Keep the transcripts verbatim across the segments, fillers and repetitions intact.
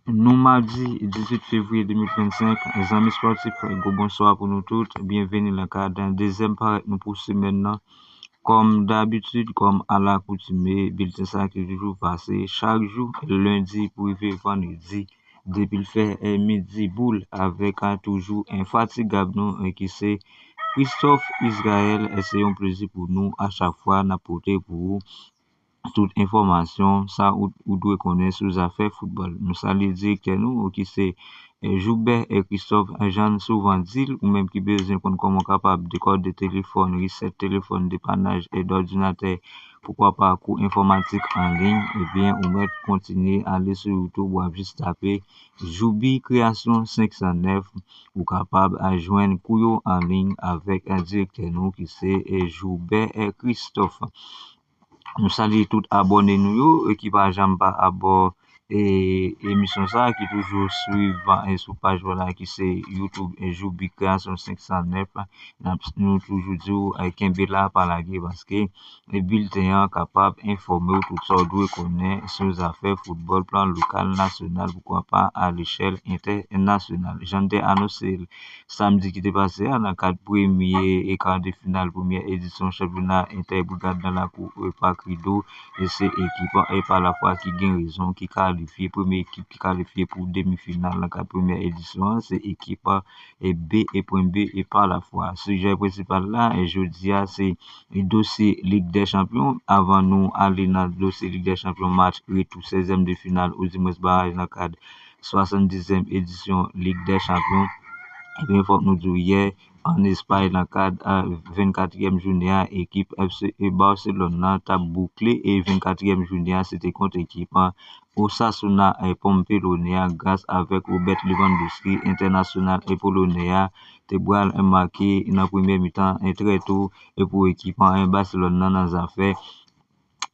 Nou madi dizuit fevriye de mil vennsenk, zanmi spòtif, gwo bonswa pou nou tout. Byenveni nan kad dezyèm parèt nou pou semèn nan. Kòm dabitid, kòm alakoutime, bilten sa ki toujou pase chak jou, lendi pou rive vandredi, depi l fè eh, midi boul, avèk ah, toujou enfatigab nou eh, ki se Christophe Israël. Eh, se yon plezi pou nou a chak fwa n ap pote pou ou tout enfòmasyon sa ou, ou dwe konnen sou zafè foutbòl. Nou salye direktè nou ki se eh, Joubert eh, Christophe. Eh, jan n souvan di l, ou menm ki bezwen konn kòman w kapab dekòde telefòn, reset telefòn, depanaj eh, dòdinatè, poukwa pa kou enfòmatik an liy, ebyen, ou mèt kontinye ale sou YouTube, w ap jis tape Joubi Kreyasyon senk san nèf, ou kapab ah, jwenn kou yo an liy avèk eh, direktè nou ki se eh, Joubert eh, Christophe. Nou salye tout abòne nou yo eh, ki pa janm pa abò eh, emisyon sa a, ki toujou swiv eh, sou paj mwen la ki se YouTube eh, Joubi Kreyasyon senk san nèf. N ap, nou toujou di w eh, kenbe la, pa lage, paske eh, bilten an kapab enfòme w tout sa w dwe konnen sou zafè foutbòl, plan lokal, nasyonal, poukwa pa a lechèl entènasyonal. Jan n te anonse l samdi ki te pase a, nan kad premye eh, kar de final premyè edisyon chanpyona entèbrigad nan lakou eh, Park Rideau, eh, se ekip eh, Epa Lafwa ki gen rezon, ki kalifye, premye ekip ki kalifye pou demi final nan kad premyè edisyon an, se ekip eh, B, eh, pwen B, Epa Lafwa. Sijè prensipal la eh, jodi a, se eh, dosye Lig dè Chanpyon. Avan nou ale nan dosye Lig dè Chanpyon, match retou sèzyèm de final, oudimwens baraj nan kad swasanndizyèm edisyon Lig dè Chanpyon, ebyen, fòk nou di w, yè, ann Espay, nan kad ah, vennkatriyèm jounen an, ekip F C E Barcelone nan t ap boukle eh, vennkatriyèm jounen an, se te kont ekip an Osasuna eh, Pompe Lyonnais a, gras avèk Robert Lewandowski, entènasyonal eh, polonè a, te pral eh, make nan premyè mitan eh, trè to eh, pou ekip an eh, Barcelone nan, nan zafè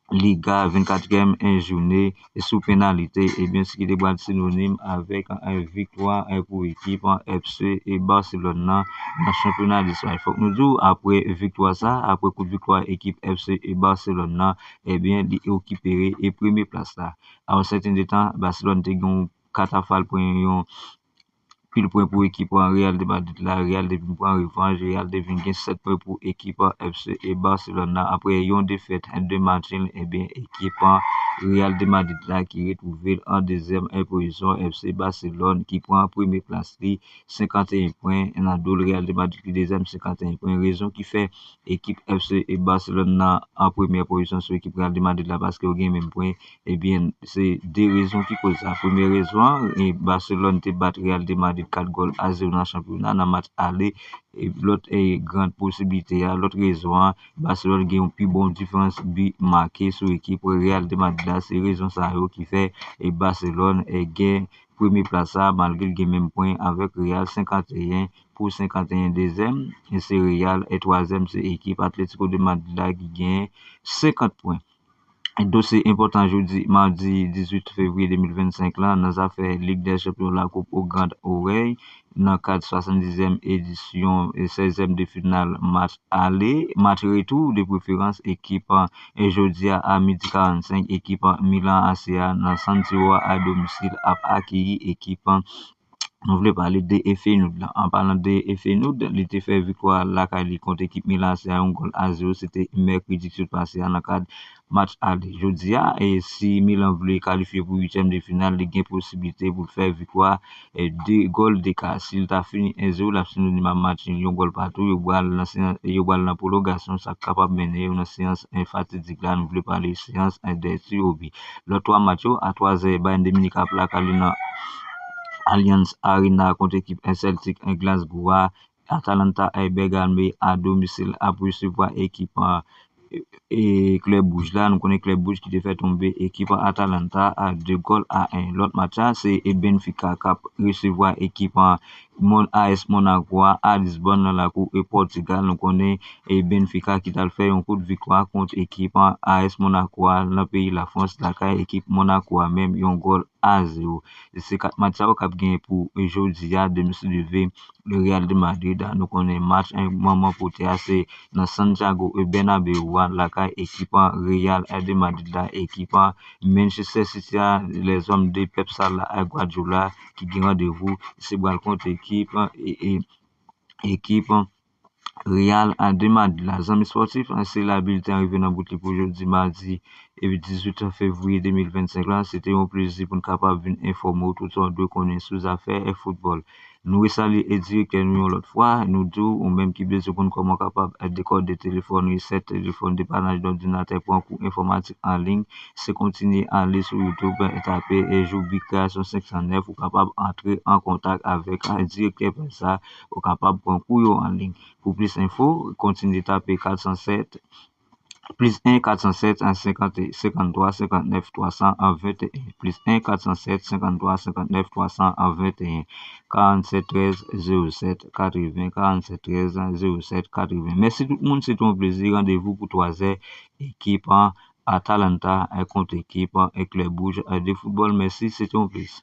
Liga, vennkatriyèm eh, jounen eh, sou penalite, ebyen, se ki te pral sinonim avèk eh, viktwa eh, pou ekip an F C E Barcelone nan, nan chanpyona de Espay. Fòk nou di w, apre viktwa sa, apre kout viktwa ekip F C E Barcelone nan, ebyen, li okipere eh, premye plas la. Avan sèten de tan, Barcelone te gen yon katafal pwen, yon pil pwen pou ekip an Real de Madrid la. Real te vin pran revanj. Real te vin gen sèt pwen pou ekip an F C E Barcelone nan. Apre yon defèt de match nil, ebyen, ekip an Real de Madrid la ki retwouve l an dezyèm eh, pozisyon, F C Barcelone ki pran premye plas li, senkanteyen pwen nan do l, Real de Madrid ki dezyèm, senkanteyen pwen. Rezon ki fè ekip F C E Barcelone nan an premyè pozisyon sou ekip Real de Madrid la, paske yo gen menm pwen. Ebyen, se de rezon ki koz sa. Premye rezon an, e, Barcelone te bat Real de Madrid kat gòl a zewo nan chanpyona, nan match ale. E lòt, e, gran posiblite a, lòt rezon an, Barcelone gen yon pi bon diferans bi make sou ekip Real de Madrid la. Se rezon sa yo ki fè, e, Barcelone, e, gen premye plas sa, malgre l gen menm pwen avèk Real, senkanteyen pou senkanteyen, dezyèm, e se Real, e twazyèm, se ekip Atlético de Madrid la ki gen senkant pwen. Dosye enpòtan jodi, madi dizuit fevriye de mil vennsenk la, nan zafè Lig dè Chanpyon, Lakoup o Grand Oreille, nan kad swasanndizyèm edisyon e sèzyèm de final match ale, match retou de preferans, ekip, e jodi a, a midi karannsenk, ekip Milan A C a nan San Siro a domisil ap akeyi ekip, nou vle pale de Feyenoord la. An palan de Feyenoord, li te fè viktwa lakay li kont ekip Milan A C a, yon gòl a zewo, se te mèkredi ki sot pase a nan kad match ale. Jodi a, e si Milan vle kalifye pou uityèm de final, li gen posiblite pou l fè viktwa, e de gòl deka. Si l ta fini en zewo, l ap sinonim a match nil, yon gòl patou, yo pral nan seyans, yo pral nan pwolongasyon, sa k kapab mennen yo nan seyans, e, fatidik la, nou vle pale seyans, e, dè tir o bi. Lòt twa match yo, a twazè, Bayern de Munich ap lakay li nan Allianz Arena kont ekip, e, Celtic, e, Glasgow a. Atalanta, e, Bergame a domisil ap resevwa ekip, e, e, Klèb Wouj la. Nou konnen Klèb Wouj ki te fè tonbe ekip Atalanta a de gòl a en. Lòt match la, se, e, Benfica k ap resevwa ekip, e, Mon-, A S Monaco a, a Lisbòn, nan lakou, e, Pòtigal. Nou konnen, e, Benfica ki t al fè yon kout viktwa kont ekip, e, A S Monaco a nan peyi Lafrans, lakay ekip Monaco a menm, yon gòl a zewo. E se kat match sa yo k ap genyen pou jodi a, demen se leve Real de Madrid a. Nou konnen match manman pote a se nan Santiago Bernabeu a, lakay ekip Real de Madrid la, ekip Manchester City a, lèzòm de Pep Sala a Guardiola ki gen randevou, se pral kont ekip e, e, ekip Real de Madrid la. Zanmi spòtif, se la bilten an rive nan bout li pou jodi madi epi dizuit fevriye de mil vennsenk la. Se te yon plezi pou n kapab vin enfòme w tout sa w dwe konnen sou zafè foutbòl. Nou resalye direktè nou yon lòt fwa. Nou di w, ou menm ki bezwen konn kòman w kapab dekòde telefòn, resèt telefòn, depanaj òdinatè, pran kou enfòmatik an liy, se kontinye ale sou YouTube, tape Joubi Kreyasyon senk san nèf, ou kapab antre an kontak avèk direktè pèl sa, ou kapab pran kou yo an liy. Pou plis enfo, kontinye tape kat san sèt, plis en kat san sèt senkant, senkanntwa senkantnèf twa san venteyen, plis en kat san sèt senkanntwa senkantnèf twa san venteyen, karannsèt trèz zewo sèt katreven, karannsèt trèz zewo sèt katreven. Mèsi tout moun, se te yon plezi. Randevou pou twazè, ekip Atalanta kont ekip Klèb Wouj de foutbòl. Mèsi, se te yon plezi.